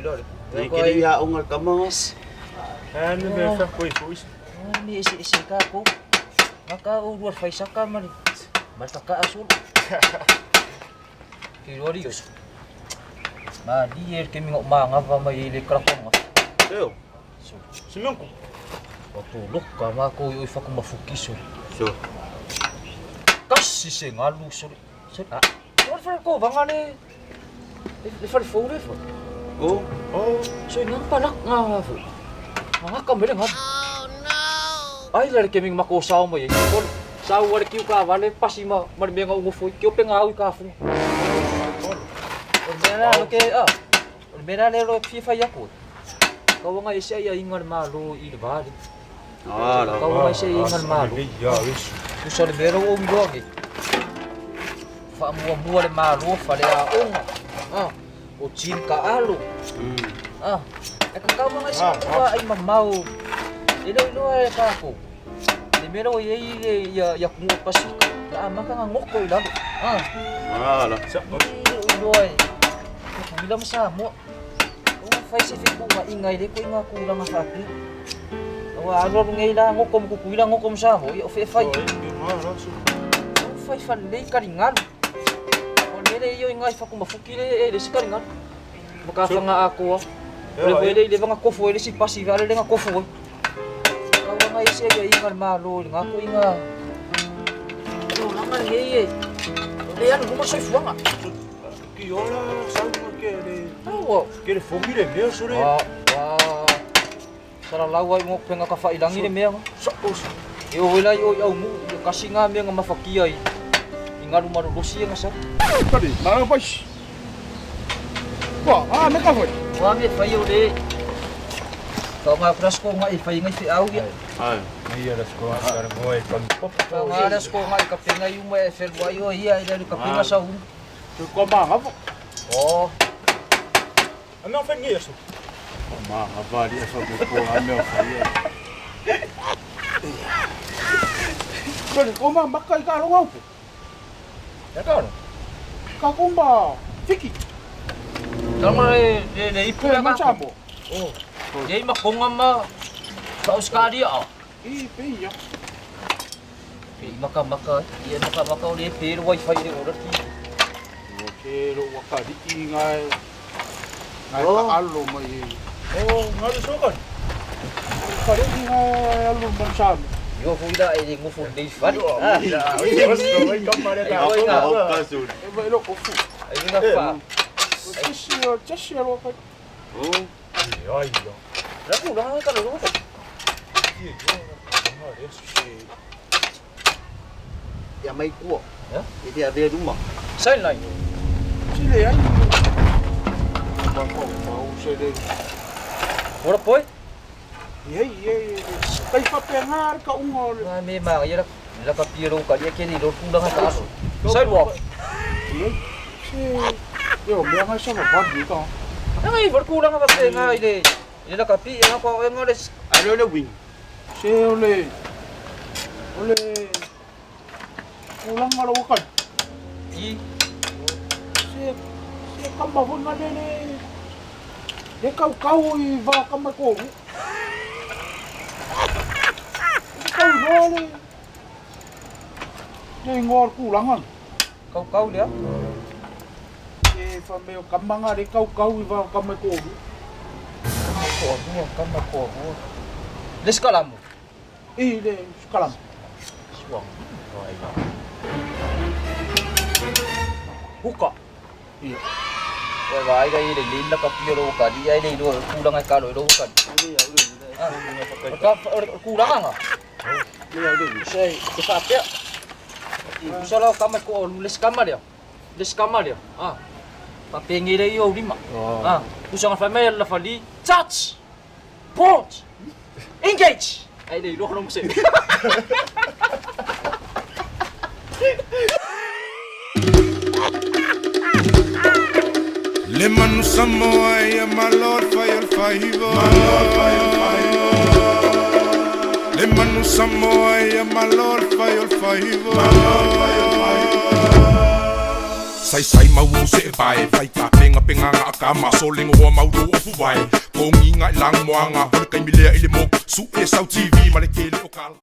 ila le. Nei ke ia onga kama. Ane me fa koi foi. Me ese ese ka ko. Maka o rua fai saka mari. Mata ka asul. Ki rori os. Ma di er ke mingo ma ngava mai le krakonga. Eo. So, Simenku. o tu loka ma ko i faku mafuki so. So. Kasi se ngalu so. So, ah. Ora fa ko vanga le. Le fa fo le fa. Oh. Oh. So nang palak nga fo. Nga ka mele nga. Oh no. Ai le ke ming mako sao mai. Kol sao wale kiu ka vale pasi ma ma me nga ungo foi. Kio pe nga au ka fu. O mera lo ke ah. O mera le lo fi fa yaku. Ka wanga ise ia inga le malo i le vale. Ah la. Ka wanga ise ia inga le malo. Ya wis. Usa le mera o miloa ke. Fa mua mua le malo fa le a onga. Ah. O jin ka alo. Ah. E ka kau wanga ise ua ai mamau. E lo iloa e kako. Le mera o iei le ia ia kungo pasika. La maka nga ngoko i lalo. Ah. Ah la. Sa. Iloa e. Kuila mo sa mo. O fai se fiku nga ingay le ko inga kulang nga fapi. Awa alo alo ngay la ngoko mo kukuila ngoko mo sa mo. Ia o fe fai. O fai fa le karingal. O lele iyo ingay fa kumafuki le e le si karingal. Maka fa nga ako ah. Le le le le nga kofu le si pasi vale le nga kofu. Kawa nga ise ya ingal malo nga ko inga. O langa le ye. O le anu mo soifuanga. Ki ora sa ke le. Awa. Ke le fongi le mea sore. Ah, ah. Sara lau ai mo penga ka failangi le mea. Sa os. E o hela i o i au mu, i kasi ngā mea ngā mawhakia i. I ngaru maru rosi e ngā sa. Kari, nā pai. Wa, ah, me ka foi. Wā me whai o le. Ka ngā prasko ngā i whai ngai whi au ia. Ai. Nei era sko ara ngoi kan. Ka ngā rasko ngā i ka penga i uma e whelua i o ia i le ka penga sa umu. Te ko ma ngava. O, A mea fa ngi aso. Ma ngava li fa ko ko a me fa ia. Kari, ko ma maka i ka ronga upo. e ka ro. Ka kumba fiki. Tanga le le le ipu Pe le ma ka. chamo. O, ye ma konga ma sa uskaria a. I pe ia. Pe i maka maka, i e maka maka o le pe le wifi le ora ki. O ke ro wakari i ngai. Ngai ka alo mai. Oh, ngari so kan. Kari i ngai alo ma chamo. Yo fu ila e le ngofo nei whare. Ah, Ya, oi so oi kam mare ta. Ai, Ka o ka su. E vai lo ko fu. ai nga wha. Tesi o tesi ro ka. Oh. Ai ya. Raku la ka lo. Ia mai kua. Ya? E te ave ruma. Sign line. Si le ai. Ma ko ma u se le. Ora poi. Ye ye. Kai fa pe ngā ka unga o le. Nga me ma ia la ka piro ka ia ke ni lo pula ka aso. Sidewalk. Ye. Se. Yo, mea ngai sa va ni ka. Nga i var kula nga pe nga i le. I la ka pi nga ko nga le. Alo le wing. Se o le. O le. Kulang ngalo kan. I Se se kamba ho nga le le. Le kau kau i va kama ko. Kau no le. Le ngor kulangan. kau kau le. E fa me o kamba nga le kau kau i va kama ko. Ko ko kama ko ko. Le skalamu. I le kalam. Suang. Huka. Ia. Wai vai ga i le le la ka piro ka di ai le lo kula nga ka lo lo ka. Ka kula nga. Sei, te whapea. I usa lau kama ko o les kama lea. Les kama lea. Ah. Papengi le i o lima. Ah. Usa nga whamea la whali. Touch! Port! Engage! Ai le iloa no mse. Le manu Samoa ia malo le fai o le faiva. Le manu Samoa ia malo le fai o le faiva. Sai sai mau se vai fai ka penga penga nga ka ma so le ngo mau do ofu vai. Kongi nga lang moanga o le kaimilea i le mo su e sau TV ma le kele o kala.